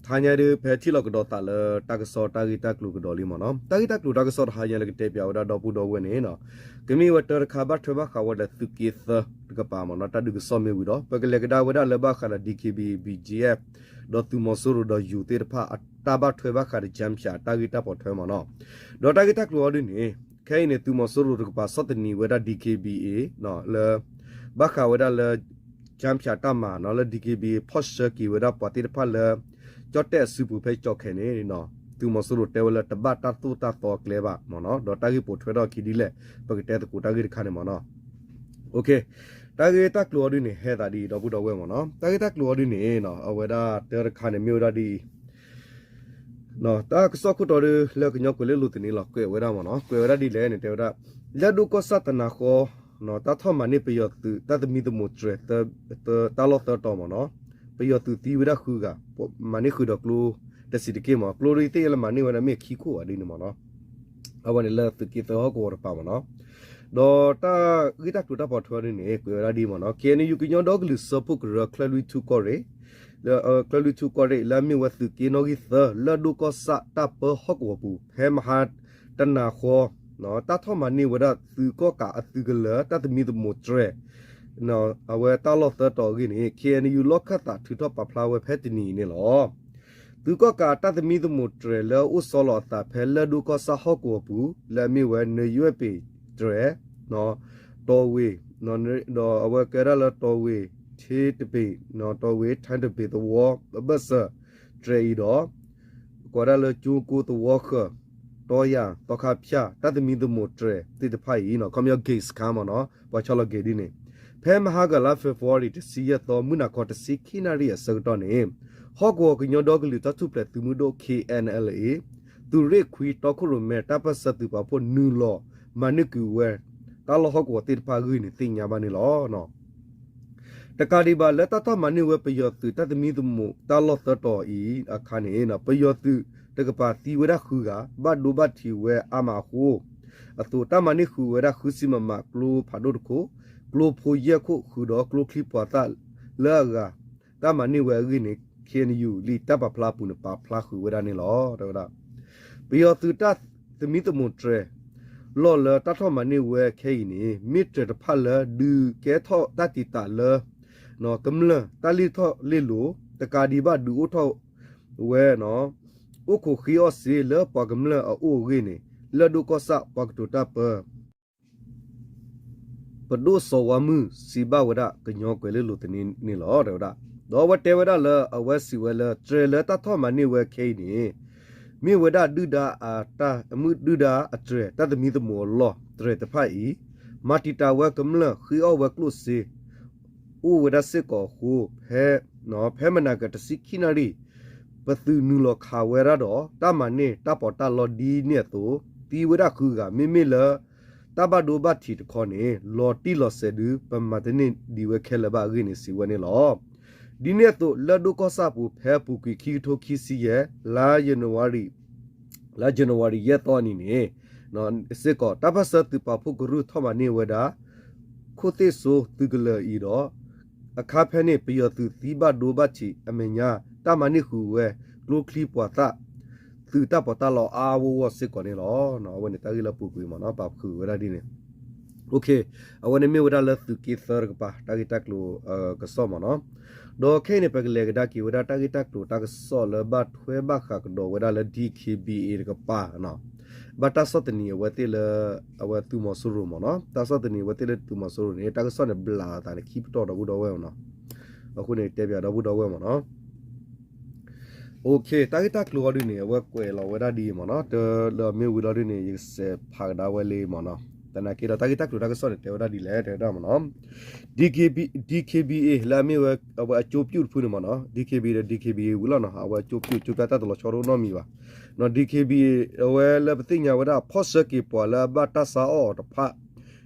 တဟါညါဒုး ဖဲထံၣ်လိာ်ကဒီးသးလၢတၢ်ကစီၣ်တၢ်ဂ့ၢ်တၢ်ကျိၤကဒီးလံမ့ၢ်နီၤ. တၢ်ဂ့ၢ်တၢ်ကျိၤတၢ်ကစီၣ်တဟါညါလၢကတဲပၠးဝဲဒၣ်ဒီပုၢ်ဒီဝဲၢ်န့ၣ်နီၤ, ကမ့ၢ်ဝဲတၢ်တခါဘၣ်ထွဲဘၣ်ဃးဝဲဒီးသုးက့သၢတကပၤမ့ၢ်နီၤ, တၢ်ဒုးကစီၣ်မ့ၢ်ဝံၤဒီး ပကလဲၤကဒါဝဲဒၣ်လၢဘၣ်ဃးဒီး DKBA BGF ဒီးသုးမီၤစိရိၤဒီးယိၤသ့ၣ်တဖၣ်အတၢ်ဘၣ်ထွဲဘၣ်ဃးဒီး ကၠၣ်ဖၠး တၢ်ဂ့ၢ်တၢ်ပိာ်ထွဲမ့ၢ်နီၤ. ဒီးတၢ်ဂ့ၢ်တၢ်ကျိၤအီၤဒုးန့ၣ် ခဲအံၤန့ၣ် သုးမီၤစိရိၤတကပၤဆီၣ်သနံးဝဲဒၣ် DKBA လၢ ဘၣ်ဃးဝဲဒၣ်လၢ ကၠၣ်ဖၠးတၢ်မၤနီၤ လၢ DKBA ဖီၣ်ဆှၢက့ၤဝဲဒၣ်ပှၤသ့ၣ်တဖၣ်လၢ ကၠီၣ်တဲၣ်အစုပူၤဖဲကၠီၣ်ခဲန့ၣ် သုးမီၤစိရိၤတဲဝဲလၢတဘၣ်တၢ်သိၣ်တၢ်သီအကျဲဘၣ်မ့ၢ်နီၤ. ဒီးတၢ်ဂ့ၢ်ပိာ်ထွဲထီၣ်အခံဒ်လဲၣ် ပကတဲသကိးတၢ်ဂ့ၢ်တခါန့ၣ်မ့ၢ်နီၤ. တၢ်ဂ့ၢ်တၢ်ကျိၤအီၤဒုးန့ၣ် ဟဲသးဒ်အံၤ ဒီပုၢ်ဒီဝဲၢ်မ့ၢ်နီၤ. တၢ်ဂ့ၢ်တၢ်ကျိၤအီၤဒုးန့ၣ် အဝဲဒၣ်တၢ်တခါန့ၣ်မ့ၢ်ဝဲဒၣ်ဒ်အံၤ တၢ်ကစီၣ်ခိၣ်တီဒုးလၢကညီကွဲၤလ့လိၤသန့လီၤ ကွဲးဝဲဒၣ်မ့ၢ်နီၤ, ကွဲးဝဲဒၣ်ဒ်လဲၣ်န့ၣ် တဲဝဲဒၣ် လၢၢ်ဒိၣ်ကီၢ်ဆၣ်တနၤဃီ တၢ်ထီၣ်မၤန့ၢ်ပယီၤသုးတၢ်သမံသမိးတြဲၤ တၢ်လီၢ်သၢတီၤမ့ၢ်နီၤ, ပယီၤသုးသံဝဲဒၣ်ဃုဂၤ, မၤန့ၢ်ဃုာ်ဒီးကျိတဆံးတက့ၢ်မ့ၢ်, ကျိဒုးသ့ၣ်ညါလၢမၤန့ၢ်ဝဲဒၣ်မ့ၢ်ခံခိၣ်ဘၣ်ဒ်န့ၣ်မ့ၢ်နီၤ. အဝဲန့ၣ်လၢသုးက့သၢဟီၣ်ကဝီၤတကပၤမ့ၢ်နီၤ. ဒီးတၢ်ဂ့ၢ်တၢ်ကျိၤတၢ်ပိာ်ထွဲဒ်န့ၣ် ကွဲးဝဲဒၣ်ဒ်အံၤမ့ၢ်နီၤ, KNU ကညီဒီကလုာ်စၢဖှိၣ်ကရၢ ချၢၣ်လွံၢ်ထူၣ်ကီၢ်ရ့ၣ် ချၢၣ်လွံၢ်ထူၣ်ကီၢ်ရ့ၣ် လၢအမ့ၢ်ဝဲသုးက့နီၣ်ဂံၢ်သၢ လၢၢ်ဒိၣ်ကီၢ်ဆၣ်တၢ်ပၢဟီၣ်ကဝီၤပူၤ ဖဲမဟါတနၤဃီ တၢ်ထီၣ်မၤန့ၢ်ဝဲဒၣ်သုးကီၣ်ကးအသုးကလၢၤ တၢ်သမံသမိးတြဲၤ အဝဲတၢ်လီၢ်သၢတီၤအဂ့ၢ်န့ၣ် KNU လီၢ်ခၢၣ်သးထုးထီၣ်ပာ်ဖျါဝဲဖဲတနံၤအံၤန့ၣ်လီၤ. သုးကီၣ်ကးတၢ်သမံသမိးတြဲၤလၢအအိၣ်ဆီလီၤအသးဖဲလၢၢ်ဒိၣ်ကီၢ်ဆၣ်ဟီၣ်ကဝီၤပူၤ လၢအမ့ၢ်ဝဲ နယွဲၣ်ပ့ၤတြဲၤ တီၤဝ့ၤ ဒီးအဝဲကဲဒၣ်လၢတီၤဝ့ၤ ထ့တပ့ၤ တီၤဝ့ၤ ထ့တပ့ၤသဝီ အဘၢၣ်စၢၤတြဲၤအံၤဒီး ကွၢ်ဒၣ်လၢကၠိကိသဝီဃၢၤ တီယၤ သီခါဖၠၣ် တၢ်သမံသမိးတြဲၤသ့ၣ်တဖၣ်အံၤ ခီပညီ ဂ့ၢ်စခါမ့ၢ်နီၤ ပှၤဆီလီၤဂ့ၢ်ဒ်န့ၣ် ဖဲမဟါဂၤလါ February တဆံယဲၢ်သီ မုၢ်နၤခီတဆံခံနၣ်ရံၣ်အဆၢကတီၢ်န့ၣ် ဟီၣ်ကဝီၤကညီဒီကလုာ်တၢ်ထူၣ်ဖျဲးသုးမုၢ်ဒိၣ် K N L A သုးရ့ၣ်ခွံတီခိၣ်ရိၣ်မဲ တၢ်ပၢၢ်ဆၢသုးပာ်ဖှိၣ်နုာ်လီၤမၤန့ၢ်ကွံာ်ဝဲ တၢ်လီၢ်ဟီၣ်ကဝီၤသ့ၣ်တဖၣ်အဂ့ၢ်န့ၣ် သ့ၣ်ညါဘၣ်န့ၣ်လီၤ. တကးဒံးဘၣ်လၢတၢ်ထီၣ်မၤန့ၢ်ဝဲပယီၤသုးတၢ်သမံသမိးတၢ်လီၢ်သၢတီၤအံၤအခါန့ၣ် ပယီၤသုးတကပၤသံဝဲဒၣ်ဃုဂၤ ဘၣ်ဒိဘၣ်ထံးဝဲအါမးအဃိ အသိးတၢ်မၤန့ၢ်ဃုာ်ဝဲဒၣ်ဃုဆံ MM ကျိဖးဒိၣ်တခိၣ် ကျိဖိယဲၢ်ခိၣ်ဃုာ်ဒီးကျိချံပှၤသၣ်လၢအဂၤ တၢ်မၤန့ၢ်ဝဲအဂ့ၢ်န့ၣ် K N U လံာ်တၢ်ပာ်ဖျါအပူၤန့ၣ် ပာ်ဖျါဃုာ်ဝဲဒၣ်န့ၣ်လီၤ. တဲဝဲဒၣ် ပယီၤသုးတၢ်သမံသမိးတြဲၤ လီၢ်လၢတၢ်ထီၣ်မၤန့ၢ်ဝဲခဲအံၤန့ၣ် မ့ၢ်တြဲၤတဖၣ်လၢဒုးကဲထီၣ်တၢ်တံာ်တာ်လၢ ကမျၢၢ်တၢ်လ့ၢ်ထီၣ်လ့ၢ်လီၤ တကးဒံးဘၣ်ဒုးအိၣ်ထီၣ်ဝဲ အိၣ်ခိးဃ့အီၣ်စ့လၢပှၤကမျၢၢ်အအိၣ်အဂ့ၢ်န့ၣ် လၢၢ်ဒိၣ်ကီၢ်ဆၣ်ပှၤကတိၤတၢ်ပၢ ပဒိၣ်စီၤဝါမုၢ်စံးဘၣ်ဝဲဒၣ်ကညီကွဲၤလ့လိၤသန့န့ၣ်လီၤ တဲဝဲဒၣ်. ဒီးအဝဲတဲဝဲဒၣ်လၢအဝဲစံးဝဲလၢ တြဲၤလၢတၢ်ထီၣ်မၤန့ၢ်ဝဲခဲအံၤန့ၣ် မ့ၢ်ဝဲဒၣ်ဒုၣ်ဒါအတၢ် မုၢ်ဒုၣ်ဒါအတြဲၤ တၢ်သမံသမိးအလီၢ်တြဲၤတဖၣ်အံၤ မၤတံာ်တာ်ဝဲကမျၢၢ်ဃ့အီၣ်ဝဲကျိၣ်စ့ အိၣ်ဝဲဒၣ်စ့ၢ်ကီးအဃိ ဖဲ ဖဲမနၤကတဆံခံနၣ်ရံၣ် ပသုးနုာ်လီၤခးဝဲဒၣ်ဒီး တၢ်မၤန့ၢ်တၢ်ပီးတၢ်လီဒ်န့ၣ်အသိး သံဝဲဒၣ်ဃုဂၤ မ့မ့ၢ်လၢ တၢ်ဘၣ်ဒိဘၣ်ထံးတခီန့ၣ် လီၤတံၢ်လီၤဆဲးဒုး ပမၤတန့ၢ်ဒံးဝဲခဲလၢာ်ဘၣ်အဂ့ၢ်န့ၣ် စံးဝဲန့ၣ်လီၤ. ဒ်န့ၣ်အသိး လၢၢ်ဒိၣ်ကီၢ်ဆၣ်ပူၤ ဖဲအပူၤကွံာ်ခံကထိခံဆံယဲၢ် လါယနူၤအါရံၤ လါယနူၤအါရံၤယဲၢ်သီအနံၤန့ၣ် စ့ၢ်ကီး တၢ်ပၢၢ်ဆၢသုးပာ်ဖှိၣ်ကရူၢ်ထီၣ်မၤန့ၢ်ဝဲဒၣ် ခိၣ်သ့ၣ်စိသုးကလၢၤအံၤဒီး အခါဖဲန့ၣ် ပယီၤသုးသံဘၣ်ဒိဘၣ်ထံးအမဲာ်ညါ တၢ်မၤန့ၢ်ဃုာ်ဝဲ ကျိချံပှၤသၣ် သုးတၢ်ပီးတၢ်လီအါအါဂီၢ်ဂီၢ်စ့ၢ်ကီးန့ၣ်လီၤ. အဝဲန့ၣ်တၢ်ဂ့ၢ်လၢအပူၤကွံာ်မ့ၢ်နီၤ ပာ်ဃုာ်ဝဲဒၣ်ဒ်န့ၣ် အဝဲန့ၣ်မ့ၢ်ဝဲဒၣ်လၢသုးက့သၢတကပၤ တၢ်ဂ့ၢ်တၢ်ကျိၤကစီၣ်မ့ၢ်နီၤ. ဒီးခဲအံၤန့ၣ် ပကလဲၤကဒါက့ၤဝဲဒၣ်တၢ်ဂ့ၢ်တၢ်ကျိၤတၢ်ကစီၣ်လၢဘၣ်ထွဲဘၣ်ဃးကဒီးဝဲဒၣ်လၢ D K B A တကပၤ ဘၣ်တၢ်ဆီၣ်သနံးအဝဲသ့ၣ်လၢ အဝဲသုးမီၤစိရိၤမ့ၢ်နီၤ. တၢ်ဆီၣ်သနံးအဝဲသ့ၣ်လၢသုးမီၤစိရိၤန့ၣ် တၢ်ကစီၣ်န့ၣ်ဘျးအသးန့ၣ် ခံပတီၢ်ဒီပုၢ်ဒီဝဲၢ်မ့ၢ်နီၤ. အဃိန့ၣ် တဲပၠးဒီပုၢ်ဒီဝဲၢ်မ့ၢ်နီၤ. တၢ်ဂ့ၢ်တၢ်ကျိၤအီၤဒုးန့ၣ် အဝဲကွဲးလီၤဝဲဒၣ်ဒ်အံၤမ့ၢ်နီၤ. တလၢမ့ၢ်ဝံၤလီၤဒုးန့ၣ် ယကစးဖးကဒါဝဲလံမ့ၢ်နီၤ. သနာ်က့ဒီး တၢ်ဂ့ၢ်တၢ်ကျိၤတၢ်ကစီၣ်န့ၣ် တဲဝဲဒၣ်ဒ်လဲၣ် တဲဝဲဒၣ်မ့ၢ်နီၤ. D K B A လၢအမ့ၢ်ဝဲ အဝဲအကၠိပျူၣ်တဖုန့ၣ်မ့ၢ်နီၤ. D K B A ဒီး D K B A ဝံၤလီၤနီၤ. အဝဲအကၠိပျူၣ်ကၠိပျၢ်တၢ်တလီၤဆီတအိၣ်နီတမံၤဘၣ်. D K B A အဝဲလၢပသ့ၣ်ညါဝဲဒၣ် ဖီၣ်ဆၢက့ၤပှၤလၢအဘၣ်တၢ်ဆါအီၣ်အီၤတဖၣ်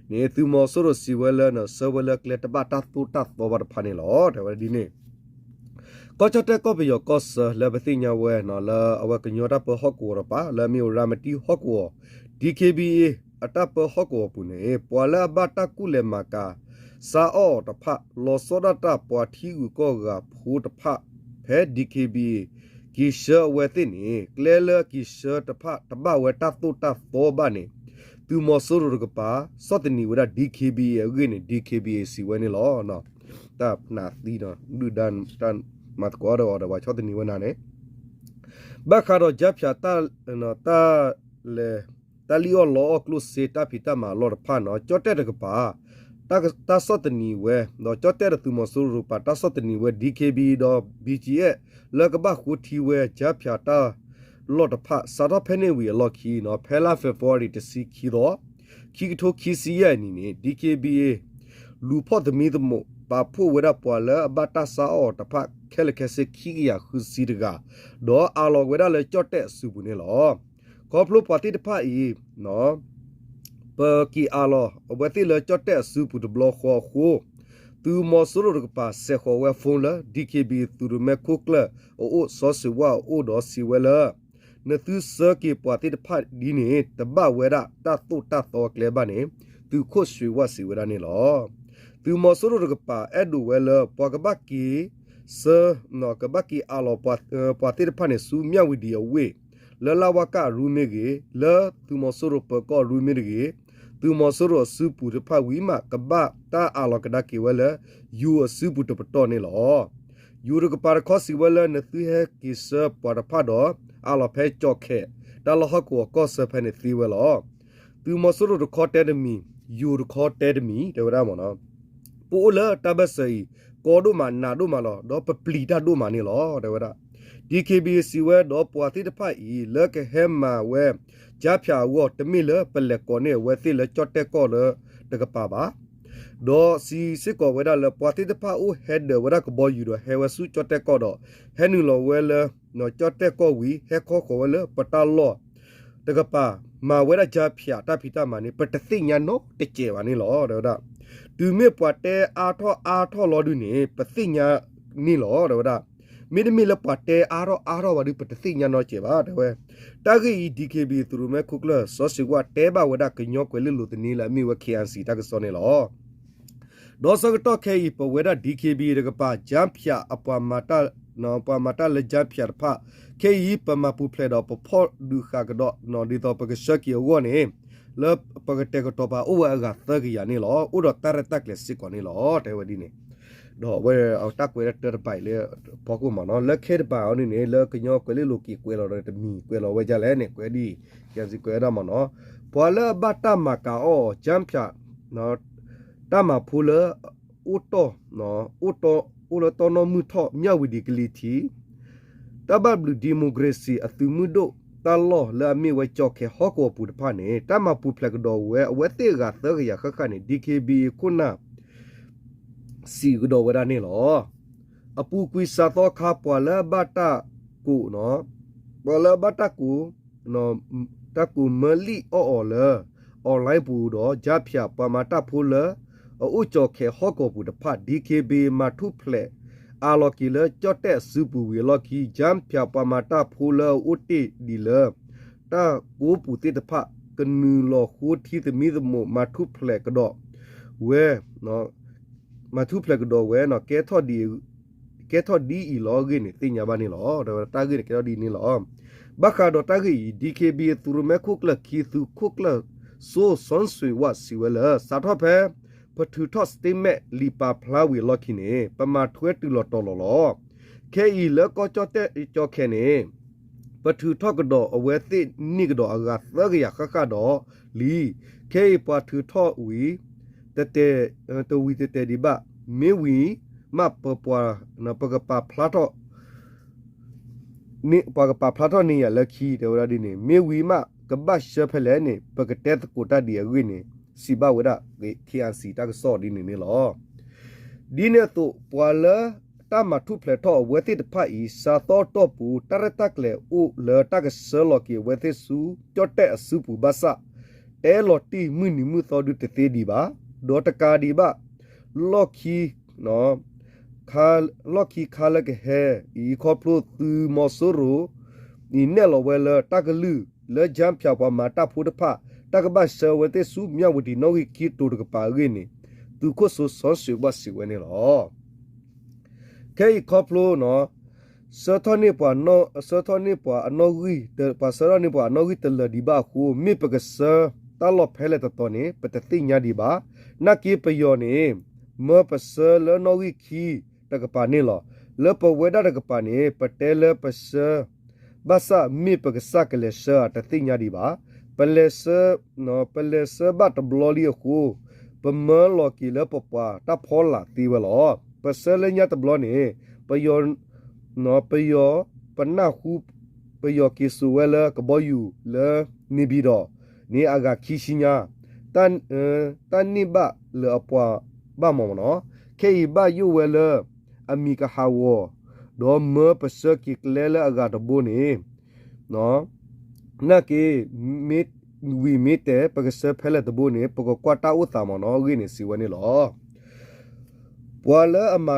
န့ၣ် သုးမီၤစိရိၤစံးဝဲလၢ ဆှၢဝဲလၢကျဲတဘၣ်တၢ်သိၣ်တၢ်သီဘၣ်တဖၣ်န့ၣ်လီၤ. တဲဝဲဒ်န့ၣ် ကီၢ်ကၠီၣ်တဲၣ်ကီၢ်ပယီၤကီၢ်ဆၢလၢပသ့ၣ်ညါဝဲ လၢအဝဲကညီတၢ်ပၢဟီၣ်ကဝီၤတကပၤ လၢအမ့ၢ်ဝဲရၤမတံဟီၣ်ကဝီၤ D K B A အတၢ်ပၢဟီၣ်ကဝီၤပူၤန့ၣ် ပှၤလၢအဘၣ်တၢ်ကူၣ်လဲၤမၤကၤ ဆါအီၣ်အီၤတဖၣ် လီၤဆီဒၣ်တၢ်ပှၤထံဂုၤကီၢ်ဂၤဖိတဖၣ် ဖဲ D K B A က့ၤဆှၢအဝဲသ့ၣ်န့ၣ် ကျဲလၢအက့ၤဆှၢတဖၣ်တဘၣ်ဝဲတၢ်သိၣ်တၢ်သီဘၣ်န့ၣ် သုးမီၤစိရိၤတကပၤ ဆီၣ်သနံးဝဲဒၣ် DKBA အဂ့ၢ်န့ၣ် DKBA စံးဝဲန့ၣ်လီၤ. တၢ်ပနၢ်သံဒီး ဒုၣ်ဒါတၢ်မၤသကိးဒီးအီၤဒီး ပှၤဆီၣ်သနံးဝဲနၤန့ၣ် ဘၣ်ဃးဒီး ကၠါဖၠး တၢ် တၢ်လဲၤ တၢ်လံၣ်အီၣ်လီအီၣ်ကျိၣ်စ့တၢ်ဖံးတၢ်မၤအလီၢ်တဖၣ်န့ၣ် ကၠီၣ်တဲၣ်တကပၤ တၢ်ဆီၣ်သနံးဝဲ ဒီးကၠီၣ်တဲၣ်ဒီးသုးမီၤစိရိၤတကပၤ တၢ်ဆီၣ်သနံးဝဲ DKBA ဒီး BGF လၢကဘၣ်ဃိထံဝဲ ကၠါဖၠး တၢ်လီၢ်တဖၣ် စးထီၣ်ဖဲန့ၣ်ဝံၤအလီၢ်ခံန့ၣ် ဖဲလါ February တဆံခံသီ ခံကထိခံဆံယဲၢ်နံၣ်န့ၣ် DKBA လူၤဖီၣ်သမံသမိး ပာ်ဖှိၣ်ဝဲဒၣ်ပှၤလၢအဘၣ်တၢ်ဆါအီၣ်အီၤတဖၣ်ခဲလၢာ်ခဲဆ့ ခံကယၤဃုဆံတဂၤ ဒီးအးလီၤဝဲဒၣ်လၢကၠီၣ်တဲၣ်အစုပူၤန့ၣ်လီၤ. ခီဖျိပှၤသ့ၣ်တဖၣ်အံၤ ပက့ၤအးလီၤအဝဲသ့ၣ်လၢကၠီၣ်တဲၣ်အစုပူၤတဘျီဃီအဃိ သုးမီၤစိရိၤတကပၤ စဲးဃီၤဝဲ phone လၢ DKBA သုးရိၣ်မဲခိၣ်ကျၢၢ်အအိၣ် စီၤစံးဝၣ်အအိၣ်ဒီးစံးဝဲလၢ နသုဆှၢက့ၤပှၤသ့ၣ်တဖၣ်ဒ်န့ၣ် တဘၣ်ဝဲဒၣ်တၢ်သိၣ်တၢ်သီအကျဲဘၣ်န့ၣ် သုးခိၣ်စံးဝၣ်စံးဝဲဒၣ်န့ၣ်လီၤ. သုးမီၤစိရိၤတကပၤ အဲၣ်ဒိးဝဲလၢ ပှၤကဘၣ်က့ၤဆှၢ ကဘၣ်က့ၤအးလီၤ ပှၤသ့ၣ်တဖၣ်န့ၣ် ဆူမၠၣ်ဝတံၤအဝ့ၢ် လၢလါဝါကၢ်အရူမ့ၢ်ဂ့ၤ, လၢသုးမီၤစိရိၤပၢၤကီၢ်အရူမ့ၢ်တဂ့ၤ, သုးမီၤစိရိၤအစုပူၤတဖၣ်ဝံၤမး ကဘၣ်တၢ်အးလီၤကဒါက့ၤဝဲလၢ ယိၤအစုပူၤတပတီၢ်န့ၣ်လီၤ. ယိၤတကပၤတခီစံးဝဲလၢ နသုဟဲက့ၤဆှၢပှၤတဖၣ်ဒီး အးလီၤဖဲကၠီၣ်ခဲၣ် တၢ်လၢဟီၣ်ကဝီၤကီၢ်ဆၢဖဲန့ၣ်သ့ဝဲလီၤ. သုးမီၤစိရိၤတခီတဲတမံၤ, ယိၤတခီတဲတမံၤ တဲဝဲဒၣ်မ့ၢ်နီၤ, ပအိၣ်လၢတၢ်ဘၢၣ်စၢၤအံၤ ကီဒိၣ်မးနးဒိၣ်မးလီၤ, ဒီးပပျံၤတၢ်ဒိၣ်မးန့ၣ်လီၤ တဲဝဲဒၣ်. DKBA စံးဝဲဒီးပှၤသ့ၣ်တဖၣ်အံၤ လၢကဟဲမၤဝဲ ကၠါဖၠၣ်အဂီၢ် တမ့ၢ်လၢပလဲၤကိးန့ၢ်အဝဲသ့ၣ်လၢကၠီၣ်တဲၣ်ကီၢ်လၢတကပၤဘၣ် ဒီးစံးစ့ၢ်ကီးဝဲဒၣ်လၢ ပှၤသ့ၣ်တဖၣ်အိၣ်ဟဲဒၢးဝဲဒၣ်ကဘီယူၤဒီးဟဲဝဲဆူကၠီၣ်တဲၣ်ကီၢ်ဒီး ဟဲနုာ်လီၤဝဲလၢ ကၠီၣ်တဲၣ်ကီၢ်ဝံၤ ဟဲခီဃီၤဝဲလၢပတၢ်လီၢ်တကပၤ မၤဝဲဒၣ်ကၠါဖၠၣ်တၢ်ဖံးတၢ်မၤန့ၣ် ပတသ့ၣ်ညါနီတစဲးဘၣ်န့ၣ်လီၤ တဲဝဲဒၣ်. တုၤမ့ၢ်ပှၤတဲအါထီၣ်အါထီၣ်လီၤဒုန့ၣ် ပသ့ၣ်ညါန့ၣ်လီၤ တဲဝဲဒၣ်. မ့တမ့ၢ်လၢပှၤတဲအါထီၣ်အါထီၣ်ဘၣ်ဒု ပတသ့ၣ်ညါနီတစဲးဘၣ် တဲဝဲ. တၢ်ဂ့ၢ်အံၤ DKBA သုးရိၣ်မဲခိၣ်ကျၢၢ် စီၤစံးဝၣ်တဲဘၣ်ဝဲဒၣ်ကညီကွဲၤလ့လိၤသန့လၢအမ့ၢ်ဝဲ KIC တၢ်ကစီၣ်န့ၣ်လီၤ. ဒီးဆၢကတီၢ်ခဲအံၤ ပဝဲဒၣ် DKBA တကပၤ ကၠါဖၠၣ်အပှၤမၤတၢ် ပှၤမၤတၢ်လၢကၠါဖၠၣ်တဖၣ် ခဲအံၤ ပမၤပူၤဖျဲးဒီးပဖီၣ်ဒုးဃာ်ကဒီး ဒ်သိးပကဆှၢက့ၤအဂီၢ်န့ၣ် လၢပကတဲာ်ကတီၤပာ်အိၣ်ဝဲအဂၤသၢကယၤန့ၣ်လီၤ. အိၣ်ဒီးတၢ်ရဲၣ်တၢ်ကျဲၤစ့ၢ်ကီးန့ၣ်လီၤ တဲဝဲဒ်န့ၣ်. ဒီးအဝဲအတၢ်ကွဲးတၢ်တပၤအံၤလၢဖီခိၣ်မ့ၢ်နီၤ လၢခဲတပၤအီၤန့ၣ်န့ၣ် လၢကညီကွဲၤလ့လိၤက့ၤကွဲးလီၤဒီးတမံၤကွဲးလီၤဝဲဒ်လဲၣ်န့ၣ် ကွဲးဒ် ကစံးကွဲးဝဲဒၣ်မ့ၢ်နီၤ ပှၤလၢအဘၣ်တၢ်မၤကၤအီၣ် ကၠါဖၠၣ် တၢ်မၤဖိလၢ အိၣ်တီၢ် အိၣ်တီၢ် အိၣ်လၢတီၢ်နီၣ်မုၢ်ထီၣ် မၠၣ်ဝတံၤကလံၤထံး တၢ်ဘၣ်ဘျုး democracy အသုးမုၢ်ဒိၣ်တၢ်လီၢ်လၢအမ့ၢ်ဝဲကၠီၣ်ခဲၣ်ဟီၣ်ကဝီၤပူၤတဖၣ်န့ၣ် တၢ်မၤပူၤဖျဲးကဒီးဝဲအဝဲသ့ၣ်အဂၤသၢကယၤဃၣ်ဃၣ်န့ၣ် DKBA ခိၣ်နၢ် စံးကဒီးဝဲဒၣ်န့ၣ်လီၤ. အပူၤကွံာ်စးသီခါ ပှၤလၢအဘၣ်တၢ်ကိး ပှၤလၢအဘၣ်တၢ်ကိး တၢ်ကိးမၢလံၣ်အီၣ်အီၤလၢ online ပူၤဒီး ကၠါဖၠၣ်ပှၤမၤတၢ်ဖိလၢ အအိၣ်ကၠီၣ်ခဲၣ်ဟီၣ်ကဝီၤပူၤတဖၣ် DKBA မၤထူၣ်ဖျဲး အးလီၤက့ၤလၢကၠီၣ်တဲၣ်အစုပူၤဝံၤအလီၢ်ခံ ကၠါဖၠၣ်ပှၤမၤတၢ်ဖိလၢအအိၣ်တ့ၢ်ဒံးလၢ တၢ်ကိးပူၤသ့ၣ်တဖၣ် ကနုာ်လီၤဃိထံသမံသမိး မၤထူၣ်ဖျဲးကဒီးဝဲ မၤထူၣ်ဖျဲးကဒီးဝဲ ကဲထီၣ်ဒ် ကဲထီၣ်ဒ်အံၤလီၤအဂ့ၢ်န့ၣ် သ့ၣ်ညါဘၣ်န့ၣ်လီၤ. တၢ်ဂ့ၢ်န့ၣ်ကဲထီၣ်ဒ်န့ၣ်လီၤ. ဘၣ်ဃးဒီးတၢ်ဂ့ၢ်အံၤ DKBA သုးရိၣ်မဲခိၣ်ကျၢၢ်ခံ သုးခိၣ်ကျၢၢ်စိ စီၤစံးဝၣ် စံးဝဲလၢ စးထီၣ်ဖဲ ပထုးထီၣ် statement လံာ်ပာ်ဖျါဝံၤအလီၢ်ခံန့ၣ် ပမၤထွဲတုၤလီၤတီၤလီၤလီၤ. ခဲအံၤလၢကီၢ်ကၠီၣ်တဲၣ် ကၠီၣ်ခဲၣ်န့ၣ် ပထုးထီၣ်ကဒီးအဝဲသ့ၣ်န့ၢ်ကဒီးအဂၤသၢကယၤဃၣ်ဃၣ်ဒီးလံ. ခဲအံၤပှၤထုးထီၣ်ဝံၤ တတဲာ် တဝံၤတတဲာ်ဒံးဘၣ်. မ့ၢ်ဝံၤမး ပပှၤ ပကပာ်ဖျါထီၣ် ပှၤကပာ်ဖျါထီၣ်န့ၢ်ယၤလၢခံ တဲဝဲဒၣ်ဒ်န့ၣ်. မ့ၢ်ဝံၤမး ကဘၣ်ဆှၢဖဲလဲၣ်န့ၣ် ပကတဲသကိးတၢ်ဒ်အဂ့ၢ်န့ၣ် စံးဘၣ်ဝဲဒၣ် KIC တၢ်ကစီၣ်ဒ်န့ၣ်န့ၣ်လီၤ. ဒ်န့ၣ်အသိး ပှၤလၢတၢ်မၤထူၣ်ဖျဲးထီၣ်အဝဲသ့ၣ်တဖၣ်အံၤ စးသီတီၢ်ပူၤ တၢ်ရဲၣ်တၢ်ကျဲၤအိၣ်လၢတၢ်ကဆှၢလီၤက့ၤအဝဲသ့ၣ်ဆူ ကၠီၣ်တဲၣ်အစုပူၤဘၣ်ဆၣ် တဲလီၤတံၢ်မုၢ်နံၤမုၢ်သီဒုတသ့ဒံးဘၣ်. ဒီးတကးဒံးဘၣ် လီၢ်ခံ လီၢ်ခံခါလၢကဟဲအံၤ ခီဖျိသုးမီၤစိရိၤအံၤ နဲၣ်လီၤဝဲလၢတၢ်ကလုၢ်လၢ ကၠါဖၠၣ်ပှၤမၤတၢ်ဖိတဖၣ် တၢ်ကဘၣ်ဆှၢဝဲသ့ၣ်ဆူမၠၣ်ဝတံၤနီၣ်ဂံၢ်ခံတိၤတကပၤအဂ့ၢ်န့ၣ် သုးခိၣ်စိစီၤစံးဝၣ်စံးဝဲန့ၣ်လီၤ. ခဲအံၤခီဖျိ ဆၢထီၣ်န့ၢ်ပှၤ ဆၢထီၣ်န့ၢ်ပှၤအနီၣ်ဂံၢ် ပှၤဆၢထီၣ်န့ၢ်ပှၤအနီၣ်ဂံၢ်တလၢာ်ဒံးဘၣ်အဃိ မ့ၢ်ပကဆၢတၢ်လီၢ်ဖဲလဲၣ်တတီၤန့ၣ် ပတသ့ၣ်ညါဒံးဘၣ်. နာ်က့ပယီၤန့ၣ် မၢပဆၢလၢနီၣ်ဂံၢ်ခံတကပၤန့ၣ်လီၤ. လၢပဝဲဒၣ်တကပၤန့ၣ် ပတဲလၢပဆၢ ဘၣ်ဆၣ်မ့ၢ်ပကစၢ်ကလဲၤဆၢဧါတသ့ၣ်ညါဒံးဘၣ်. ပလဲၤဆၢ ပလဲၤဆၢဘၣ်တဘျီလံအဃိ ပမၢလီၤက့ၤလၢပပှၤတၢ်ဖီလာ်သ့ဝဲလီၤ. ပဆၢလၢညါတဘျီန့ၣ် ပယီၤ ပယီၤ ပနၢ်ဟူ ပယီၤက့ၤစိာ်ဝဲလၢကဘီယူၤလၢ နေပြည်တော် န့ၣ်အဂၤခံဆံညါ တၢ်န့ၢ်ဘၣ်လၢအပှၤဘၣ်မးမးနီၤ. ခဲအံၤဘၣ်ယိၣ်ဝဲလၢ အမံၤကဟးဂီၤ ဒီးမၢပဆၢက့ၤကျဲလၢအဂၤတဘိန့ၣ် နာ်က့ မ့ၢ်ဝံၤမ့ၢ်တဲ ပကဆၢဖဲလဲၣ်တဘိန့ၣ် ပကကွၢ်တၢ်အိၣ်သးမးနီၤ အဂ့ၢ်န့ၣ်စံးဝဲန့ၣ်လီၤ. ပှၤလၢအမၤ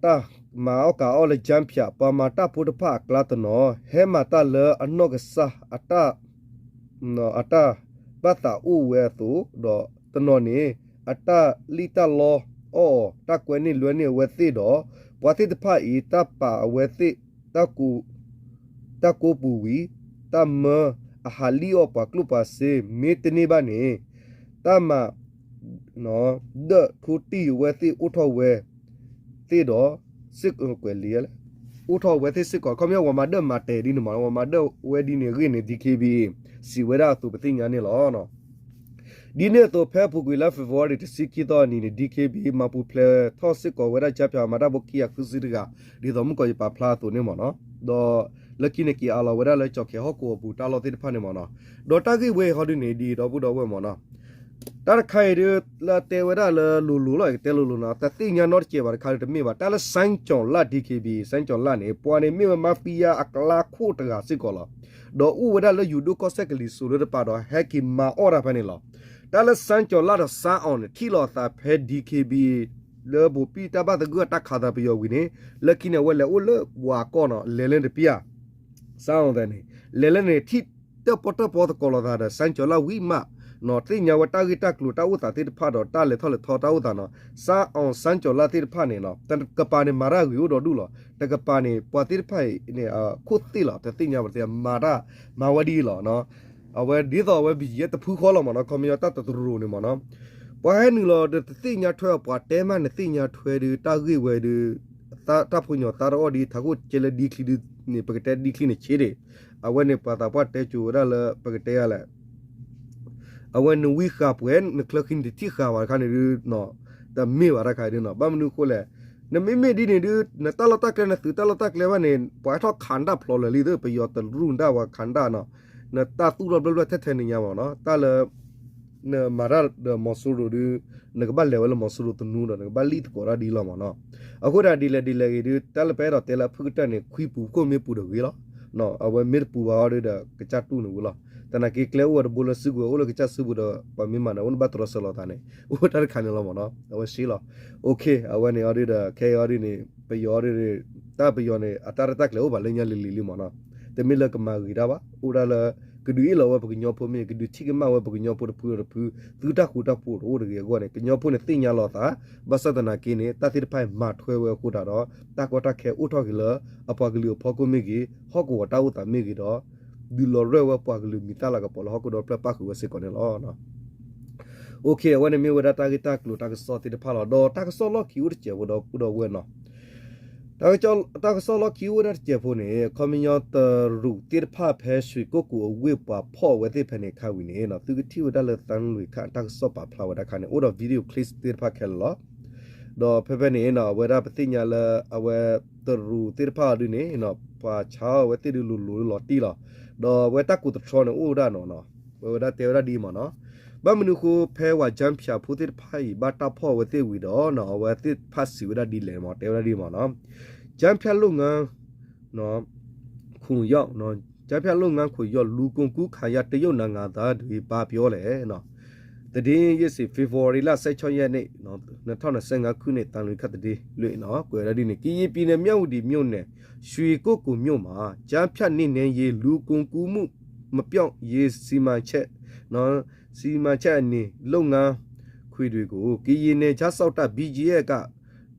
တၢ် မၤအီၣ်ကၤအီၣ်လၢ ကၠၢဖၠး ပှၤမၤတၢ်ဖိတဖၣ်အကျါတနီၤ ဟဲမၤတၢ်လၢအနီၢ်ကစၢ်အတၢ် အတၢ်ဘၣ်သးအိၣ်ဝဲအသိး ဒီးတနီၤန့ၣ် အတၢ်လံၣ်တၢ်လီအီၣ်အီၤ တၢ်ကွဲန့ၢ်လွဲန့ၢ်အဝဲသ့ၣ်ဒီး ပှၤသ့ၣ်တဖၣ်အံၤ တၢ်ပာ်အဝဲသ့ၣ် တၢ်ကိးပူၤဝံၤ တၢ်မၢအဟးလံၣ်အီၣ်ပှၤကျိၣ်ပှၤစ့ မ့တန့ၢ်ဘၣ်န့ၣ် တၢ်မၤ ဒၢၣ်ထိတံၢ်အဝဲသ့ၣ်အိၣ်ထီၣ်ဝဲသ့ၣ်ဒီး စ့ၢ်ကီး အိၣ်ထီၣ်ဝဲသ့ၣ်စ့ၢ်ကီး ခီပညီ ပှၤမၤဒၢၣ်မၤတဲာ်ဒ်န့ၣ်မး ပှၤမၤဒၢၣ်ဝဲဒ်န့ၣ်အဂ့ၢ်န့ၣ် DKBA စံးဝဲဒၣ်အသိးပသ့ၣ်ညါန့ၣ်လီၤ. ဒ်န့ၣ်အသိး ဖဲအပူၤကွံာ်လါ February တဆံခံသီအနံၤန့ၣ် DKBA မၤပူၤဖျဲးထီၣ်စ့ၢ်ကီးဝဲဒၣ် ကၠၢဖၠၣ် မၤတၢ်ဖိခံဂၤဃုဆံတဂၤ ဒ်သိးမုၢ်ကီးယပာ်ဖျါအသိးန့ၣ်မးနီၤ ဒီးလၢခံန့ၣ်က့ၤအးလီၤဝဲဒၣ်လၢကၠီၣ်ခဲဟီၣ်ကဝီၤပူၤတၢ်လီၢ်သ့ၣ်တဖၣ်န့ၣ်မးနီၤ ဒီးတၢ်ဂ့ၢ်ဝဲအံၤဟီဒုန့ၣ် ဒ်ဒီပုၢ်ဒီဝဲၢ်မးနီၤ တၢ်တခါအံၤဒု လၢတဲဝဲဒၣ်လၢလိၤလိၤလီၤ ကတဲလိၤလိၤနီၤ တသ့ၣ်ညါနီတစဲးဘၣ်တခါဒု တမ့ၢ်ဘၣ် တၢ်လၢ စၣ်ကၠီၣ်လၣ် DKBA စၣ်ကၠီၣ်လၣ်န့ၣ် ပှၤန့ၣ်မ့ၢ်ဝဲ mafia အကျါခိၣ်တဂၤစ့ၢ်ကီးလီၤ. ဒီးအိၣ်ဝဲဒၣ်လၢယိၤဒိၣ်ကီၢ်စဲၣ်ကလံၤစိးလၢတပၤဒီး ဟဲက့ၤမၤအီၣ်တၢ်ဖဲန့ၣ်လီၤ. တၢ်လၢ စၣ်ကၠီၣ်လၣ်ဒီး စၣ်အီၣ်န့ၣ် ထံၣ်လိာ်သးဖဲ DKBA လၢဘိးဘံၣ်တၢ်ဘၣ်သဂၢၢ်တၢ်ခးသးပယီၤဝံၤန့ၣ် လၢခံန့ၣ် အဝဲလဲၤအိၣ်လၢဝၤကီၢ်နီၤ လဲၤလၢတပျၢ် စၣ်အီၣ်သဲးန့ၣ် လဲၤလၢန့ၣ် ထံၣ်တၢၣ်ပီၣ်တၢၣ်ပီသကိးလိာ်သးဒီး စၣ်ကၠီၣ်လၣ်ဝံၤမး သ့ၣ်ညါဝဲတၢ်ဂ့ၢ်တၢ်ကျိၤတၢ်အိၣ်သးသ့ၣ်တဖၣ်ဒီး တၢ်လဲၤထီၣ်လဲၤထီတၢ်အိၣ်သးနီၤ စၣ်အီၣ် စၣ်ကၠီၣ်လၣ်သ့ၣ်တဖၣ်န့ၣ်နီၤ တကပၤန့ၣ် မၤတၢ်ဂ့ၤအိၣ်ဒီးဒူၣ်လီၤ. တကပၤန့ၣ် ပှၤသ့ၣ်တဖၣ်အံၤန့ၣ် ခိၣ်သ့ၣ်လီၤ တသ့ၣ်ညါဘၣ်တသ့ၣ်ညါ မၤတၢ် မၤဝဲဒ်အံၤလီၤ. အဝဲဒ်သိးအဝဲ ဘယဲၢ် တဖုဃီလီၤမးနီၤ ခီပညီတၢ်တရူးန့ၣ်မးနီၤ ပှၤဟဲနုာ်လီၤဒီးတသ့ၣ်ညါထွဲအပှၤတဲမးန့ၣ် သ့ၣ်ညါထွဲဒု တၢ်ဂ့ၢ်ဝဲဒု တၢ်ဖိညီၤသးတအီၣ်ဒ် ထးခိၣ်ကဲလၢဒ်ချံဒုန့ၣ် ပကတဲဒ်ချံန့ၣ်ဆ့ဒ့ၣ် အဝဲန့ၣ် ပှၤသးပှၢ်တဲကိၤဝဲဒၣ်လၢ ပကတဲယၤလဲၣ် အဝဲနဝံဃာ်ပှဲၤ နချၢဃံနတထံၣ်ဃာ်ဘၣ်တခါန့ၣ်ဒု တမ့ၢ်ဘၣ်တၢ်ခါဒုနီၤ ဘၣ်မနုၤအဃိလဲၣ် နမ့မ့ၢ်ဒ်န့ၣ်ဒု နတၢ်လီၢ်တၢ်ကျဲ နသုးတၢ်လီၢ်တၢ်ကျဲဘၣ်န့ၣ် ပှၤဟဲထီၣ်ခးနတၢ်ဖျိးလၢာ်လံသ့ ပယီၤတရူးနတၢ်ပှၤခးနတၢ်နီၤ နတၢ်သူၣ်ထီၣ်ဘျၢဘျၢထဲထဲန့ၣ်ညါမးနီၤ တၢ်လၢ နမၤတၢ်ဒီးမီၤစိရိၤဒု နကဘၣ်လဲၤဝဲလၢမီၤစိရိၤသနူဒီး နကဘၣ်လံၣ်သကိးတၢ်ဒ်လီၤမးနီၤ အဃိဒၣ်ဒ်လဲၣ်ဒ်လဲၣ်ဂ့ၤဒု တၢ်လၢပအဲၣ်ဒိးတဲလၢအဖုၣ်ကတၢၢ်န့ၣ် ခွံပူၤခိၣ်မ့ၢ်ပူၤဒီးဂ့ၤလီၤ အဝဲမ့ၢ်တပူၤဘၣ်အီၤဒုဒီး ကစၢ်တူၢ်န့ၣ်ဝံၤလီၤ သနာ်က့ကျဲအိၣ်ဝဲတဘိလၢစုကဝဲၤအိၣ်လၢကစၢ်စုပူၤဒီး ပှၤမ့ၢ်မၤန့ၣ် အိၣ်နဘၣ်တြီဆၢလီၤသးန့ၣ် အိၣ်တၢ်တခါန့ၣ်လီၤမးနီၤ အဝဲစ့လီၤ OK အဝဲန့ၣ်အီၤဒုဒီး ခဲအံၤအီၤဒုန့ၣ် ပယီၤအီၤဒုန့ၣ် တၢ်ပယီၤန့ၣ် အတၢ်ရဲၣ်တၢ်ကျဲၤအိၣ်ဘၣ်လၢညါလံၤလံၤလံမးနီၤ တမ့ၢ်လၢကမၤဂ့ၤတၢ်ဘၣ် အိၣ်ဒၣ်လၢ ကဒုးအ့ၣ်လီၤဝဲပကညီဖိမ့ၢ် ကဒုးထံၣ်ကမၣ်ဝဲပကညီဖိတဖုဒီးတဖု သုတၢ်ဃူတၢ်ဖိးတအိၣ်တဂ့ၤအဂီၢ်န့ၣ် ကညီဖိန့ၣ်သ့ၣ်ညါလီၤသး ဘၣ်ဆၣ်သနာ်က့န့ၣ် တၢ်သ့ၣ်တဖၣ်အံၤမၤထွဲဝဲအဃိသတးဒီး တၢ်ကီတၢ်ခဲအိၣ်ထီၣ်က့ၤလၢ အပှၤကလုာ်အဖီခိၣ်မ့ၢ်ဂ့ၤ ဟီၣ်ကဝီၤတၢ်အိၣ်သးမ့ၢ်ဂ့ၤဒီး ဒုးလီၤရၢၢ်ဝဲပှၤကလုာ်မံၤသၣ်လၤကပီၤလၢဟီၣ်ခိၣ်ဒီဖျၢၣ်ပၣ်ဃုာ်ဝဲစ့ၢ်ကီးန့ၣ်လီၤ. OK အဝဲန့ၣ်မ့ၢ်ဝဲဒၣ်တၢ်ဂ့ၢ်တၢ်ကျိၤတၢ်ကစီၣ်သ့ၣ်တဖၣ်လီၤ. ဒီးတၢ်ကစီၣ်လီၢ်ခံအိၣ်တစဲးဖိဒီပုၢ်ဒီဝဲၢ်နီၤ တၢ်ကစီၣ်လီၢ်ခံအိၣ်ဝဲဒၣ်တစဲးဖိန့ၣ် ခီပညီတရူးသ့ၣ်တဖၣ်ဖဲရွှေကုက္ကိုအဝ့ၢ်ပှၤဖီၣ်ဝဲသ့ၣ်ဖဲန့ၣ်ခါဝံၤန့ၣ် သုကထံၣ်ဝဲဒၣ်လၢသံလွင်ခါ တၢ်ကစီၣ်ပာ်ဖျါဝဲဒၣ်ခါန့ၣ် အိၣ်ဒီး video clip သ့ၣ်တဖၣ်ခဲလၢာ်လီၤ. ဒီးဖဲဖဲန့ၣ်နီၤ အဝဲဒၣ်ပသ့ၣ်ညါလၢ အဝဲတရူးသ့ၣ်တဖၣ်အီၤဒုန့ၣ် ပှၤဆါအီၤဝဲသ့ၣ်ဒုလိၤလိၤလီၤတံၢ်လီၤ. ဒီးအဝဲတၢ်ကိးသတြီန့ၣ်အိၣ်ဝဲဒၣ်နီၤနီၤ ဝဲဝဲဒၣ်တဲဝဲဒၣ်ဒ်အံၤမးနီၤ ဘၣ်မနုၤအဃိဖဲဝဲ ကၠၢဖၠၣ်ဖိသ့ၣ်တဖၣ်အံၤ ဘၣ်တၢ်ဖီၣ်ဝဲသ့ၣ်ဝံၤဒီးနီၤ အဝဲသ့ၣ်တဖၣ်စံးဝဲဒၣ်ဒ်လဲၣ်မး တဲဝဲဒၣ်ဒ်အံၤမးနီၤ ကၠၢဖၠၣ် လုပ်ငန်း ခွင့်ရောက် ကၠၢဖၠၣ် လုပ်ငန်းခွင့်ရောက် လူကုန်ကူးခံရ တရုတ်နိုင်ငံသားတွေ ဘာပြောလဲ သတင်းရင်း ဖေဖော်ဝါရီလ ဆယ့်ခြောက်ရက်နေ့ နှစ်ထောင့်နှစ်ဆယ့်ငါးခုနှစ် သံလွင်ခါ သတင်းလွှင့် ကွဲးဝဲဒၣ်ဒ်န့ၣ် ကရင်ပြည်နယ် မြဝတီမြို့နယ် ရွှေကုက္ကိုမြို့မှာ ကျားဖြန့်နှိမ်နင်းရေး လူကုန်ကူးမှု မပျောက်ရေး စီမံချက် စီမံချက်အနည်း လုပ်ငန်းခွင်တွေကို ကရင်နယ်ခြားစောင့်တပ် ဘီဂျီအက်ဖ် က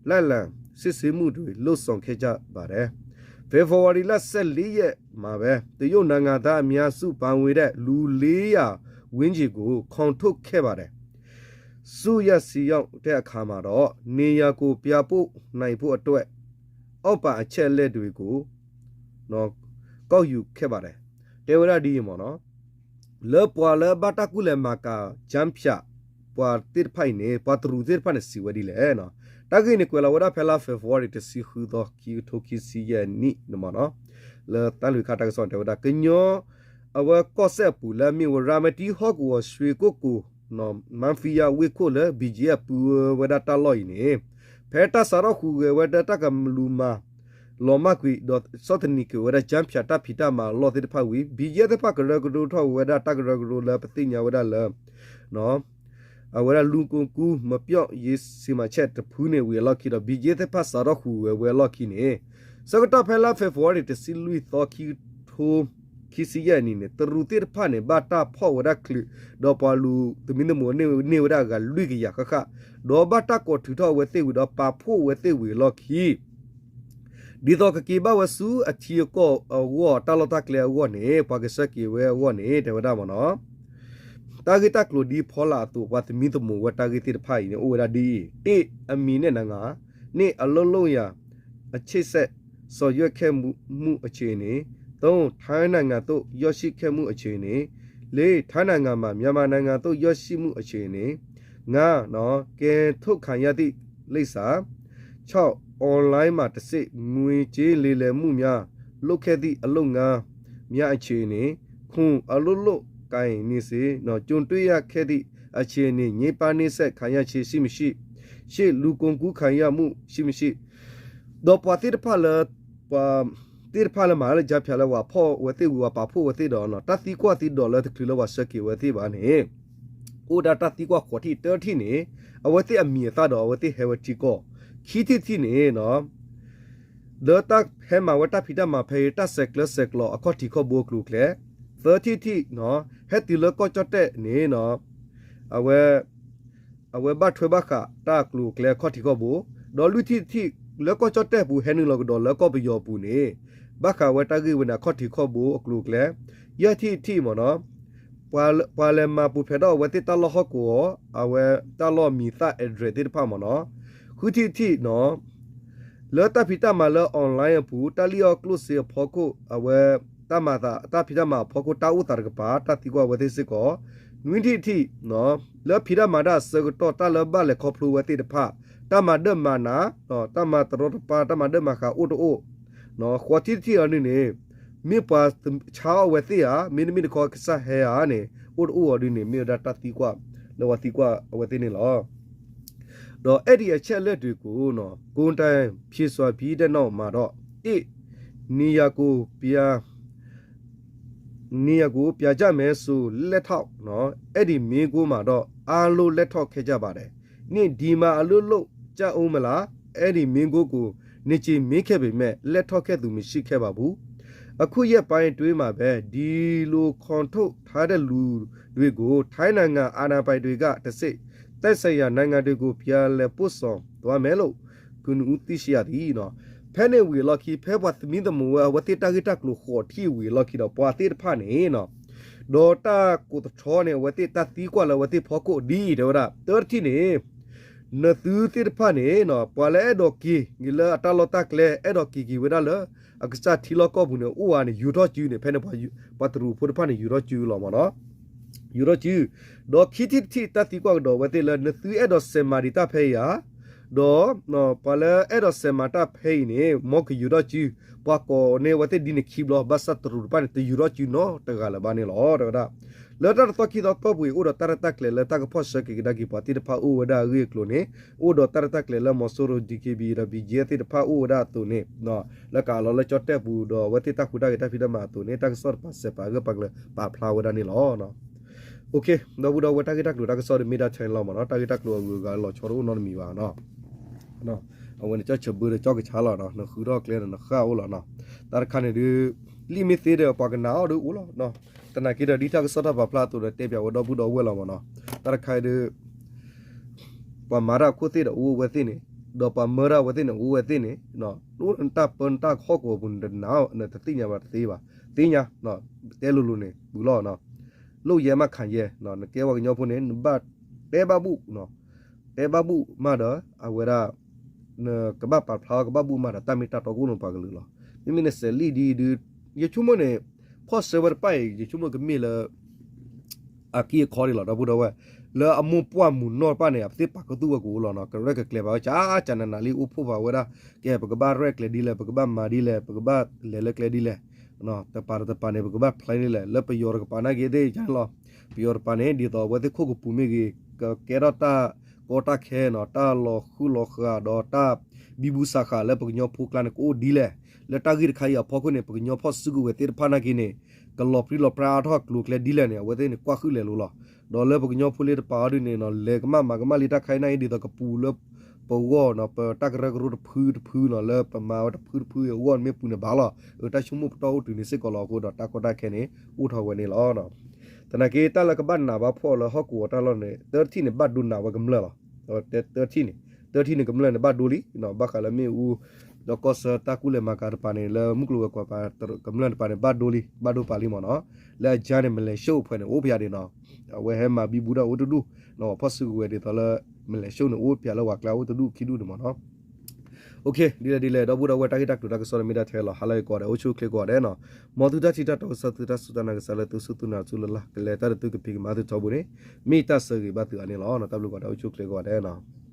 လိုက်လံစစ်ဆေးမှုတွေ လုပ်ဆောင်ခဲ့ကြပါတယ်။ ဖေဖော်ဝါရီလ ဆယ့်လေးရက်မှာပဲ တရုတ်နိုင်ငံသားအများစုပါဝင်တဲ့ လူ လေးရာ ဝန်းကျင်ကို ခေါ်ထုတ်ခဲ့ပါတယ်. စုရပ်ဆီရောက်တဲ့အခါမှာတော့ နေရာကိုပြပို့နိုင်ဖို့အတွက် အောက်ပါအချက်အလက်တွေကို ကောက်ယူခဲ့ပါတယ်. တဲဝဲဒၣ်ဒ်အံၤမ့ၢ်နီၤ, လၢပှၤလၢဘၣ်တၢ်ကူၣ်လဲၤမၤကၤ ကၠၢဖၠး ပှၤသ့ၣ်တဖၣ်အံၤန့ၣ် ပှၤတရူးသ့ၣ်တဖၣ်န့ၣ် စံးဝဲဒ်လဲၣ်. တၢ်ဂ့ၢ်န့ၣ်ကွဲးလီၤဝဲဒၣ်ဖဲလါ February တဆံဃုသီ ခံကထိခံဆံယဲၢ်နံၣ်န့ၣ်မ့ၢ်နီၤ, လၢတၢ်လုၢ်ခါတၢ်ကစီၣ်တဲဝဲဒၣ် ကညီ အဝဲကီၢ်စဲၣ်အပူၤလၢအမ့ၢ်ဝဲ ရၤမတံဟီၣ်ကဝီၤ ရွှေကုက္ကို မါဖံယါဝ့ၢ်ခိၣ်လၢ ဘံၣ်ကၠံအၢ ပူၤဝဲဒၣ်တၢ်လီၢ်အံၤန့ၣ် ဖဲတၢ်စးထီၣ်ဟူးဂဲၤဝဲဒၣ်တၢ်ကလူၤမၤ လီၤမၢ်ကွံာ် ဒီးဆီၣ်သနံးက့ၤဝဲဒၣ် ကၠၢဖၠးတၢ်ဖံးတၢ်မၤအလီၢ်သ့ၣ်တဖၣ်ဝံၤ ဘံၣ်ကၠံအၢသ့ၣ်တဖၣ် ကရၢကရိထီၣ်ဝဲဒၣ်တၢ်ကရၢကရိလၢပသ့ၣ်ညါဝဲဒၣ်လၢ အဝဲဒၣ် လူကုန်ကူး မပျောက်ရေးစီမံချက် တဖုန့ၣ်ဝံၤအလီၢ်ခံဒီး ဘံၣ်ကၠံအၢသ့ၣ်တဖၣ်စးထီၣ်ဟူးဂဲၤဝဲအလီၢ်ခံန့ၣ် ဆၢကတီၢ်ဖဲလါ February တဆံလွံၢ်သီ ခံကထိခံဆံယဲၢ်နံၣ်န့ၣ် တရူးသ့ၣ်တဖၣ်န့ၣ် ဘၣ်တၢ်ဖီၣ်ဝဲဒၣ်ချုး ဒီးပှၤလူၤသမံသမိးန့ၢ်ဝဲဒၣ်အဂၤလွံၢ်ကယၤဃၣ်ဃၣ် ဒီးဘၣ်တၢ်ကိးထုးထီၣ်အဝဲသ့ၣ်ဝံၤဒီးပာ်ဖှိၣ်ဝဲသ့ၣ်ဝံၤအလီၢ်ခံ ဒ်သိးကက့ၤဘၣ်ဝဲဆူအထံအကီၢ်အဂီၢ် တၢ်လီၢ်တၢ်ကျဲအဂီၢ်န့ၣ် ပှၤကဆှၢက့ၤဝဲအဂီၢ်န့ၣ် တဲဝဲဒၣ်မ့ၢ်နီၤ တၢ်ဂ့ၢ်တၢ်ကျိၤဒ်ဖီလာ်အသိး ပှၤသမံသမိးဝဲတၢ်ဂ့ၢ်သ့ၣ်တဖၣ်အံၤန့ၣ် အိၣ်ဝဲဒၣ်ဒ်အံၤ, တစ် အမည်နဲ့နာမည်, နှစ် အလုပ်လုပ်ရာအချက်အလက် ဆောင်ရွက်ခဲ့မှုအခြေအနေ, သုံး ထိုင်းနိုင်ငံသို့ရောက်ရှိခဲ့မှုအခြေအနေ, လေး ထိုင်းနိုင်ငံမှမြန်မာနိုင်ငံသို့ရောက်ရှိမှုအခြေအနေ, ငါး ကယ်ထုတ်ခံရသည့်လိပ်စာ, ခြောက် online မှာတဆင့်ငွေကြေးလိမ်လည်မှုများလုပ်ခဲ့သည့်အလုပ်ငန်းများအခြေအနေ, ခုနစ် အလုပ်လုပ်ကိုင်နေစဉ်ကြုံတွေ့ရခဲ့သည့်အခြေအနေ ညှဉ်းပန်းနှိပ်စက်ခံရခြင်းရှိမရှိ, ရှစ် လူကုန်ကူးခံရမှုရှိမရှိ ဒီးပှၤသ့ၣ်တဖၣ်လၢ ပှၤသ့ၣ်တဖၣ်လၢမၤလၢကၠၢဖၠးလၢပှၤဖီၣ်ဝဲသ့ၣ်ဝံၤ ပှၤပာ်ဖှိၣ်ဝဲသ့ၣ်ဒီး တၢ်သံကွၢ်သံဒိးလၢတချုးလၢပှၤဆှၢက့ၤဝဲသ့ၣ်ဘၣ်န့ၣ် အိၣ်ဒၣ်တၢ်သံကွၢ်ဃိးထံၣ် တၢထံၣ်န့ၣ် အဝဲသ့ၣ်အမံၤအသၣ်ဒီးအဝဲသ့ၣ်ဟဲဝဲထံကီၢ်, ခံထံၣ်တထံၣ်န့ၣ် လၢတၢ်ဟဲမၤဝဲတၢ်ဖံးတၢ်မၤဖဲအံၤ တၢ်ဆဲးကျၢဆဲးကျိးအခီၣ်ထံးခီၣ်ဘိအကျိၤအကျဲ, သၢထံၣ်တထံၣ် ဟဲတုၤလၢကီၢ်ကၠီၣ်တဲၣ်န့ၣ် အဝဲ အဝဲဘၣ်ထွဲဘၣ်ဃးတၢ်ကျိၤအကျဲအခီၣ်ထံးခီၣ်ဘိ, ဒီးလွံၢ်ထံၣ်တထံၣ် လၢကီၢ်ကၠီၣ်တဲၣ်ပူၤဟဲနုာ်လီၤကဒီးလၢကီၢ်ပယီၤပူၤန့ၣ် ဘၣ်ဃးဝဲတၢ်ဂ့ၢ်ဝဲန့ၣ် အခီၣ်ထံးခီၣ်ဘိအကျိၤအကျဲ, ယဲၢ်ထံၣ်တထံၣ်မ့ၢ်နီၤ ပှၤလဲၤမၤပူၤဖျဲးထီၣ်အဝဲသ့ၣ်တၢ်လီၢ်ဟီၣ်ကဝီၤ အဝဲတၢ်လီၢ်မံၤသၣ် address သ့ၣ်တဖၣ်မ့ၢ်နီၤ, ဃုထံၣ်တထံၣ်နီၤ လၢတၢ်ဖံးတၢ်မၤလၢ online အပူၤ တၢ်လံၣ်အီၣ်ကျိၣ်စ့အဖီခိၣ် အဝဲ တၢ်မၤသး တၢ်ဖံးတၢ်မၤအဖီခိၣ် တၢ်အိၣ်သးတကပၤ တၢ်သံကွၢ်ဝဲသ့ၣ်စ့ၢ်ကီး, နွံထံၣ်တထံၣ် လၢဖံးတၢ်မၤတၢ်အဆၢကတီၢ် တၢ်လၢဘၣ်လဲၤခီဖျိဝဲသ့ၣ်တဖၣ် တၢ်မၤဒၢၣ်မၤနး တၢ်မၤတရီတပါ တၢ်မၤဒၢၣ်မၤဃးအိၣ်တအိၣ်, ဃိးထံၣ်တထံၣ်အီၤဒ်န့ၣ် မ့ၢ်ပှၤဆါအီၣ်ဝဲသ့ၣ်ဧါ မ့တမ့ၢ်တခီကစၢ်ဟဲဧါန့ၣ် အိၣ်တအိၣ်အီၤဒ်န့ၣ် မ့ၢ်ဝဲဒၣ်တၢ်သံကွၢ် လၢပှၤသံကွၢ်အဝဲသ့ၣ်န့ၣ်လီၤ. ဒီးအဲၣ်ဒံးအချက်အလက်တွေကို ကိုယ်တိုင်ဖြေဆိုပြီးတဲ့နောက်မှာတော့ တစ် နေရာကိုပြ နေရာကိုပြကြမယ်ဆို လက်ထောက်နော် အဲ့ဒီမေးခွန်းမှာတော့ အားလုံးလက်ထောက်ခဲ့ကြပါတယ် နှစ် ဒီမှာအလုပ်လုပ်ကြဦးမလား အဲ့ဒီမေးခွန်းကို နှစ်ကြိမ်မေးခဲ့ပေမဲ့ လက်ထောက်ခဲ့သူမရှိခဲ့ပါဘူး အခုရက်ပိုင်းအတွင်းမှာပဲ ဒီလိုခေါ်ထုတ်ထားတဲ့လူတွေကို ထိုင်းနိုင်ငံအာဏာပိုင်တွေကတဆင့် သက်ဆိုင်ရာနိုင်ငံတွေကို ပြန်လည်ပို့ဆောင်သွားမယ်လို့ ကနဦးသိရှိရသည် ဖဲန့ၣ်ဝံၤအလီၢ်ခံ ဖဲပှၤသမံသမိးဝဲအဝဲသ့ၣ်တၢ်ဂ့ၢ်တၢ်ကျိၤဃိးထံၣ်ဝံၤအလီၢ်ခံဒီး ပှၤသ့ၣ်တဖၣ်န့ၣ် ဒီးတၢ်ကိးသထီန့ၣ် အဝဲသ့ၣ်တၢ်သံကွၢ်လၢအဝဲသ့ၣ်ဖီခိၣ်ဒ်အံၤ တဲဝဲဒၣ် တၢတထံၣ်န့ၣ် နသုသ့ၣ်တဖၣ်န့ၣ် ပှၤလၢအဲၣ်ဒိးက့ၤက့ၤလၢအတၢ်လီၢ်တၢ်ကျဲ အဲၣ်ဒိးက့ၤက့ၤဝဲဒၣ်လၢ အကစၢ်ထံလီၢ်ကီၢ်ပူၤန့ၣ် အိၣ်ဧါန့ၣ် ယူၤထီၣ်စုန့ၣ် ဖဲန့ၣ် ပှၤတရူးဖိတဖၣ်န့ၣ် ယူၤထီၣ်စုလီၤမ့ၢ်နီၤ ယူၤထီၣ်စု ဒီးခံထံၣ်တထံၣ်တၢ်သံကွၢ်ကဒီးအဝဲသ့ၣ်လၢ နသုအဲၣ်ဒိးစဲးမၤဒံးတၢ်ဖဲအံၤဧါ ဒီးပှၤလၢအဲၣ်ဒိးစဲးမၤတၢ်ဖဲအံၤန့ၣ် မ်ကယူၤထီၣ်စု ပှၤကိးန့ၢ်အဝဲသ့ၣ်ဒ်န့ၣ်ခံဘျီ ဘၣ်ဆၣ်တရူးတဖၣ်န့ၣ် တယူၤထီၣ်စုနီတဂၤလၢၤဘၣ်န့ၣ်လီၤ တဲဝဲဒၣ် လၢတၢ်တသီခံသီတီၢ်ပူၤအံၤ အိၣ်ဒီးတၢ်ရဲၣ်တၢ်ကျဲၤလၢတၢ်ကဖီၣ်ဆှၢက့ၤကဒါက့ၤပှၤသ့ၣ်တဖၣ်အိၣ်ဝဲဒၣ်အဂ့ၢ်အကျိၤန့ၣ် အိၣ်ဒီးတၢ်ရဲၣ်တၢ်ကျဲၤလၢ မီၤစိရိၤ DKBA ဒီး ဘံၣ်ကၠံအၢသ့ၣ်တဖၣ်အိၣ်ဝဲဒၣ်အသိးန့ၣ် လၢကအလီၢ်လၢကၠီၣ်တဲၣ်ပူၤဒီးအဝဲသ့ၣ်တၢ်ဟူးတၢ်ဂဲၤတၢ်ဖံးတၢ်မၤအသိးန့ၣ် တၢ်ကစီၣ်တပာ်စဲးပာ်ဂၢၢ်ပာ်ကျၢၤပာ်ဖျါဝဲဒၣ်န့ၣ်လီၤ ဒီပုၢ်ဒီဝဲၢ်တၢ်ဂ့ၢ်တၢ်ကျိၤတၢ်ကစီၣ်ဒီးမ့ၢ်ဒၣ်ထဲန့ၣ်လီၤမ့ၢ်နီၤ တၢ်ဂ့ၢ်တၢ်ကျိၤအဂုၤအဂၤလီၤဆီတအိၣ်နီတမံၤဘၣ်နီၤ အဝဲန့ၣ်ကၠီၣ်ဆၢဘၢဒီးကၠီၣ်ကဆါလီၤနီၤ နဃုထီၣ်ကျဲဒီးနဃၣ်အိၣ်လီၤနီၤ တၢ်တခါန့ၣ်ဒုး လံာ်မ့ၢ်သ့ဒီးပှၤကနၣ်အီၤဒုးအိၣ်လီၤနီၤ သနာ်က့ဒီးဒ်တၢ်ကစီၣ်တၢ်ပာ်ဖျါအသိးဒီးတဲပၠးဝဲဒီပုၢ်ဒီဝဲၢ်လီၤမ့ၢ်နီၤ တၢ်တခါဒုး ပှၤမၤတၢ်အခိၣ်သ့ၣ်ဒီးအိၣ်ဝဲသ့ၣ်န့ၣ် ဒီးပှၤမၢဒၣ်ဝဲသ့ၣ်န့ၣ် အိၣ်ဝဲသ့ၣ်န့ၣ် နအိၣ်နတၢ်ပၢနတၢ်ဟီၣ်ကဝီၤပူၤ နတနာ် နတသ့ၣ်ညါဘၣ်တသ့ဘၣ်, သ့ၣ်ညါ, တဲလိၤလိၤန့ၣ် ဘူးလီၤ, လိၣ်ယဲမးခးယဲ, နကဲပှၤကညီဖိန့ၣ် နဘၣ်တဲဘၣ်ဘူၣ်, တဲဘၣ်ဘူၣ်မးဒီး အဝဲဒၣ် နကဘၣ်ပာ်ဖျါထီၣ်ကဘၣ်ဘူၣ်မးဒီး တၢ်မ့ၢ်တၢ်တီကအိၣ်လၢပှၤကလုာ်လီၤ. မ့မ့ၢ်နစဲးလံၣ်ဒ်ဒုး ယဆိကမိၣ်န့ၣ် ဖီၣ်ဆၢဝဲတဖၣ်အံၤ ယဆိကမိၣ်ကမ့ၢ်လၢ အက့အခီဒံးလီၤ ဒီပုၢ်ဒီဝဲၢ်, လၢအမိၢ်ပှၢ်မုၢ်နီၢ်တဖၣ်န့ၣ် အဝဲသ့ၣ်ပာ်ကသူၣ်ဝဲကအိၣ်လီၤနီၤ, ကရဲၣ်ကကျဲၤဘၣ်ဝဲ ကကနနၤလံ အိၣ်ဖှိၣ်ဘၣ်ဝဲဒၣ်, ကဲ ပကဘၣ်ရဲၣ်ကျဲၤဒ်လဲၣ်, ပကဘၣ်မၤဒ်လဲၣ်, ပကဘၣ်လဲၤလၢကျဲဒ်လဲၣ်, တပၤတပၤန့ၣ် ပကဘၣ် plan ဒ်လဲၣ်, လၢပယီၤတကပၤနာ်က့သ့ၣ်ယါန့ၣ်လီၤ. ပယီၤတပၤန့ၣ် ဒ်သိးအဝဲသ့ၣ်ခိၣ်ကပူၤမ့ၢ်ဂ့ၤ, ကကဲထီၣ်တၢ်ကီတၢ်ခဲနီၤ, တၢ်လီၤဃုလီၤဃာ်ဒီးတၢ်ဘံဘူစးဃာ်လၢပကညီဖိကျါန့ၣ် ကအိၣ်ဒ်လဲၣ်, လၢတၢ်ဂ့ၢ်တခါအံၤအဖီခိၣ်န့ၣ် ပကညီဖီၣ်စုကဝဲၤသ့ၣ်တဖၣ်နာ်က့န့ၣ် ကလီၤပြံလီၤပြါအါထီၣ်အကျိၤအကျဲဒ်လဲၣ်န့ၣ် အဝဲသ့ၣ်န့ၣ် ကွၢ်ဃုာ်လဲၤလိၤလီၤ. ဒီးလၢပကညီဖိလ့တပၤအီၤဒ်န့ၣ်နီၤ လဲၤကမၣ်မၤကမၣ်လံတၢ်ခါအံၤနာ်က့ ဒ်သိးကပူၤလၢပဂီၢ်နီၤ, ပတၢ်ကရၢကရိတဖုတဖုနီၤ, လၢပမၤဝဲတဖုတဖုအဂီၢ်န့ၣ်မ့ၢ်ပူၤန့ၣ်ဘၣ်လီၤ. အတၢ်ဆိကမိၣ်ပတီၢ်အိၣ်တုၤန့ၣ်စ့ၢ်ကီးလီၤအဃိဒီး တၢ်ကီတၢ်ခဲန့ၣ် အိၣ်ထီၣ်ဝဲန့ၣ်လီၤ. သနာ်က့တၢ်လၢကဘၣ်နာ်ဘၣ်ဖှီၣ်လၢဟီၣ်ကဝီၤတၢ်လီၢ်န့ၣ် သၢထံၣ်န့ၣ် ဘၣ်ဒိနာ်ဝဲကမျၢၢ်လီၤ. သၢထံၣ်န့ၣ်, သၢထံၣ်န့ၣ်ကမျၢၢ်န့ၣ်ဘၣ်ဒိလံ, ဘၣ်ဃးလၢမ့ၣ်အူ ဒီးကီၢ်ဆၢတၢ်ကူၣ်လဲၤမၤကၤတပၤန့ၣ် လၢမုၢ်ကျိၤဝဲၤကွာ် ကမျၢၢ်တပၤန့ၣ် ဘၣ်ဒိလံ, ဘၣ်ဒိပာ်လံမ့ၢ်နီၤ. လၢအယါန့ၣ် မလဲၤၡိၣ်အဖဲန့ၣ် အိၣ်ဖဲဒၣ်နီၤ, အဝဲဟဲမၤဘံဘူတၢ်အိၣ်တဒူၣ်, ဖီၣ်စုကဝဲၤဒ်သိးလၢ မလဲၤၡိၣ်န့ၣ် အိၣ်ဖဲလၢဝၤကျါအိၣ်တဒူၣ်ခံဒူၣ်န့ၣ်မ့ၢ်နီၤ. ဒ်လဲၣ်ဒ်လဲၣ် ဒီပုၢ်ဒီဝဲၢ် တၢ်ဂ့ၢ်တၢ်ကျိၤတၢ်ကစီၣ်န့ၣ်မ့ၢ်ဒၣ်ထဲလီၤ. ဟါလၢအဂ့ၤကိးဂၤဒဲး အိၣ်ဆူၣ်အိၣ်ချ့ကိးဂၤဒဲးနီၤ. မ်သုတၢ်ထံၣ်တၢ်တီကစီၣ်သုတၢ်စူၢ်တၢ်နာ်ကစၢ်လၢသုစူၢ်သုနာ်စူၢ်လၢ်လၢ် ကလဲၤတၢ်ဒုးသုကဖံးကမၤသုထီဘိန့ၣ် မ့ၢ်တၢ်ဆၢဂ့ၤဘၣ်သုအါန့ၣ်လီၤ. တၢ်ဘျုးကိးဂၤဒဲး အိၣ်ဆူၣ်အိၣ်ချ့ကိးဂၤဒဲးနီၤ.